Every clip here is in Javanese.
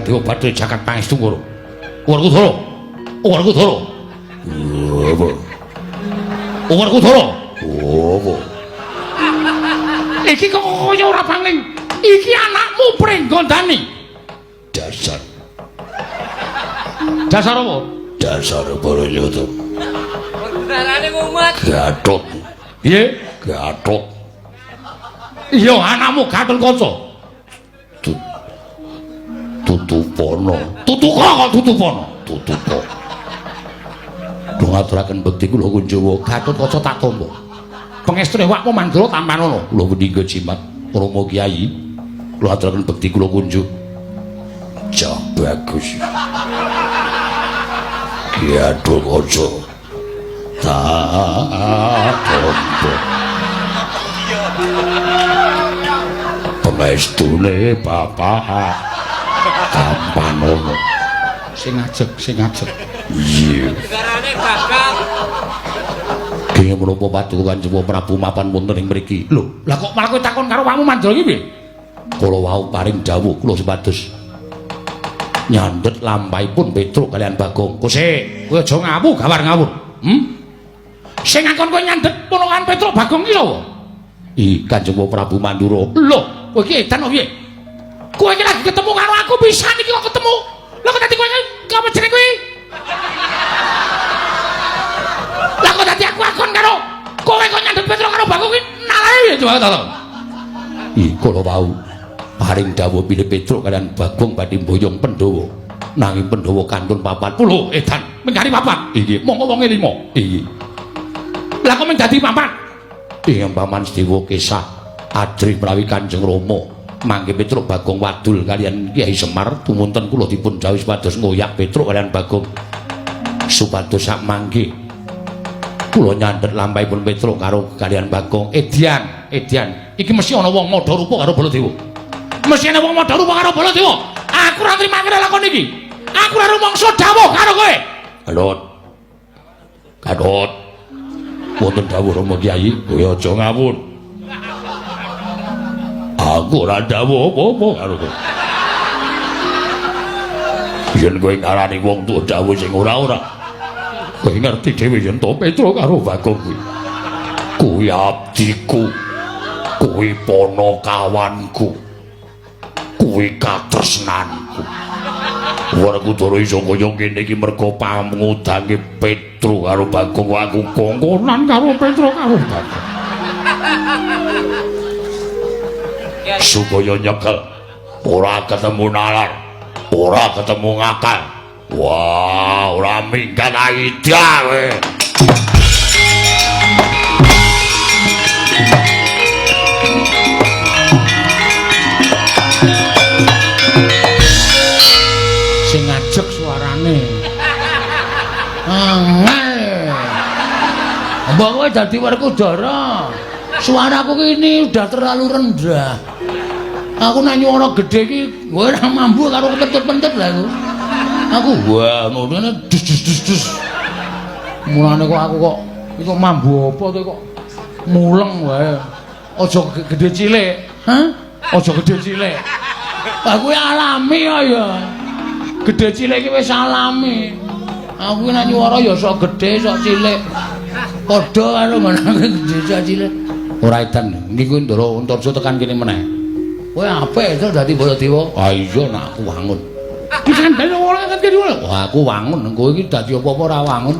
Dewa Bathara Jagat Pangestu Ngoro. Werkudara. Werkudara. Apa? Werkudara. Apa? Iki kok kaya ora pangling. Iki anakmu Pringgondani. Dasar. Dasar apa? Dasar Baranyata. Werkudarane mumet. Gatot. Piye? Gatot. Iya, anakmu Gatotkaca. Tutupono. Tutuka kok tutupono. Tutuka. Kula ngaturaken bekti kula Kunjawa, Gatotkaca tak tampa. Pengestune awakmu Mandura tampanono. Kula meningga jimat Rama Kyai. Kula aturaken bekti kula kunjuk. Cah bagus. Gatotkaca. Tak tampa. Pengestune bapak tampanono. Sing ajeg, sing ajeg. Iya. Werkudarane Bagong. Kenging menapa paduka Kanjeng Prabu mapan wonten ing mriki? Lho, lah kok malah kowe takon karo awakmu Mandura iki piye? Kula wau paring dawuh kula supados nyandhet lampahipun Petruk kalian Bagong. Kose, kowe aja ngawu gawar ngawur. Sing ngakon kowe nyandhet ponokan Petruk Bagong iki sapa? Ih, Kanjeng Prabu Mandura. Lho, kowe iki edan apa piye? Kowe iki lagi ketemu karo aku pisan iki kok ketemu. Lha kok dadi kowe iki apa jenenge kowe? Lah kok dadi aku akon karo kowe kok nyandhet Petruk karo Bagong iki nalane piye coba to? Ih, kula wau paring dawuh bilih Petruk kalian Bagong badhe mboyong Pandhawa. Nanging Pandhawa kantun papat. Lho, edan, mengkari papat. Inggih. Monggo wonge 5. Inggih. Lah kok men dadi papat? Ing paman Sedewa kesah ajrih menawi Kanjeng Rama mangke Petruk Bagong wadul kalian Kyai Semar tumunten kula dipun dawuhi supados ngoyak Petruk kalian Bagong supados sak mangke kula nyandhet lampahipun Petruk karo kalian Bagong. Edian, edian. Iki mesti ana wong madha rupa karo Baladewa. Mesti ana wong madha rupa karo Baladewa. Aku ora trima karo lakon iki. Aku ora rumangsa dawuh karo kowe. Gatot. Gatot. Wonten dawuh Rama Kyai, kowe aja ngawur. Aku ora dawuh apa-apa karo kowe. Yen kowe ngarani wong tuwa dawuh sing ora-ora, kowe ngerti dhewe yen to Petruk karo Bagong kuwi. Kuwi abdiku. Kuwi ponokawanku. Kuwi katresnanku. Werkudara iso kaya ngene iki merga pamudange Petruk karo Bagong, aku kongkonan karo Petruk karo Bagong. Supaya nyekel ora ketemu nalar, ora ketemu ngakal. Wah, ora minggat aida kowe. Sing ngajeg suarane. Angel. Mbok kowe dadi Werkudara. Suaraku ki ini udah terlalu rendah. Aku nek nyuara gedhe iki kowe ora mampu karo kentut-kentut lah aku. Aku wah ngene dus dus dus dus. Mulane kok aku kok iki kok mambu apa to kok muleng wae. Aja gedhe cilik. Hah? Aja gedhe cilik. Aku alami ya. Gedhe cilik iki wis alami. Aku nek nyuara ya sok gedhe sok cilik. Padha karo ngono gedhe sok cilik. Ora edan niku Ndara Antarja tekan kene meneh. Kowe apik to dadi Baladewa? Ah iya nek aku wangun. Disandel ora kan kene. Wah aku wangun, kowe iki dadi apa-apa ora wangun.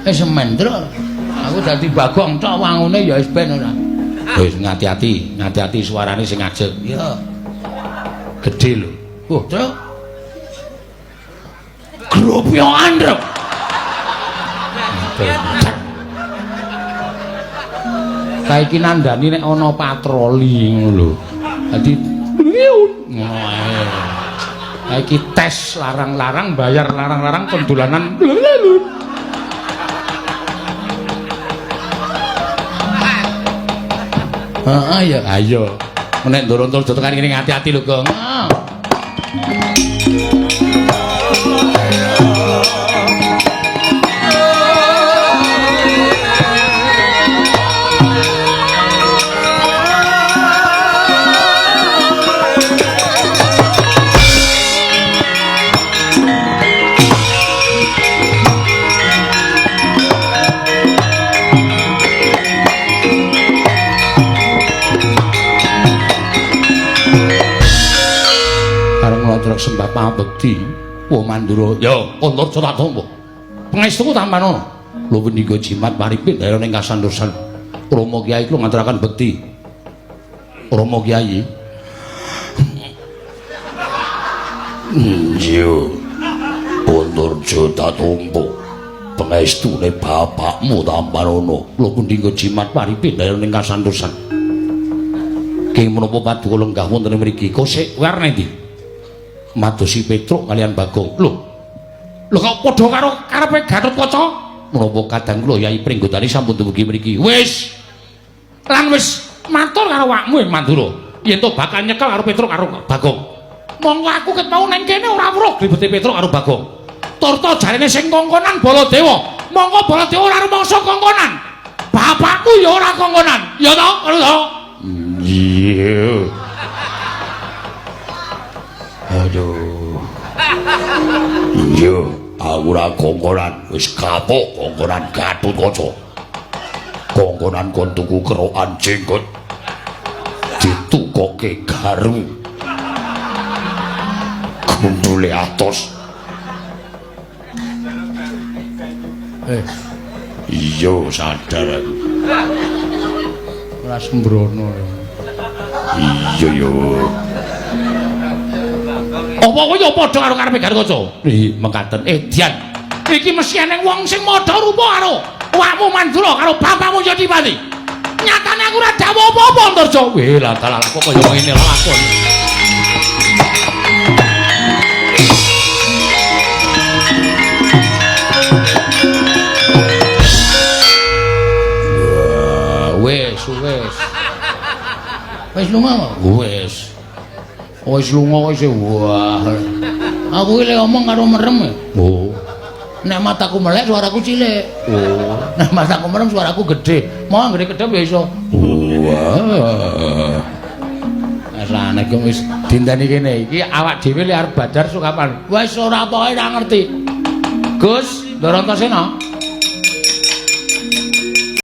Wis mendro. Aku dadi Bagong tok wangune ya wis ben ora. Wis ngati-ati, ngati-ati suarane sing ajeg. Iya. Gedhe lho. Oh, Truk. Gropyokan, Truk. Kae iki nandani nek ana patroli ngono lho. Dadi ngono ae. Kae iki tes larang-larang bayar larang-larang pendolanan. Heeh ya. Ayo. Nek ndoro entul tekan kene ngati-ati lho, Gong. sembah pangabekti. Wa Mandura. Ya, Antarja tak tampa. Pangestuku tampanono. Lho punika jimat paripin daerah ing kasantosan. Rama Kyai kula ngaturaken bekti. Rama Kyai. Iya. Antarja tak tampa. Pangestune bapakmu tampanono. Lho punika jimat paripin daerah ing kasantosan. King menapa paduka lenggah wonten mriki? Kosek kowe arep ndi? Madosi Petruk kalian Bagong. Lho. Lho kok padha karo karepe Gatotkaca? Menapa kadang kula Yai Pringgondani sampun dumugi mriki. Wis. Lan wis matur karo awakmu Mandura. Yen to bakal nyekel karo Petruk karo Bagong. Monggo aku ket mau nang kene ora weruh gribete Petruk karo Bagong. Turta jarene sing kongkonan Baladewa. Monggo Baladewa ora rumangsa kongkonan. Bapakmu ya ora kongkonan. Ya to, ngono to? Iya. Aduh. Iya, aku ora kongkonan, wis kapok kongkonan Gatotkaca. Kongkonan kon tuku kerokan jenggot. Ditukoke garu. Gundule atos. Iya, sadar aku. Ora sembrono. Iya yo. Apa kowe yo padha karo karepe Gatotkaca? Ih, mekaten. Dian. Iki mesti eneng wong sing madha rupa karo awakmu Mandura karo bapakmu Jatipati. Nyatane aku ora dawuh apa-apa, Antarja. Weh, lah dalah kok kaya ngene lakon. Wis, wis. Wis lunga? Wis. Wis lunga wis wah. Aku iki lek omong karo merem. Oh. Nek mataku melek suaraku cilik. Oh. Nek mataku merem suaraku gedhe. Mau anggere kedhep ya iso. Wah. Wis aneh kok wis dinteni kene. Iki awak dhewe lek arep badar sukapan. Wis ora pokoke ora ngerti. Gus, Ndara Antasena.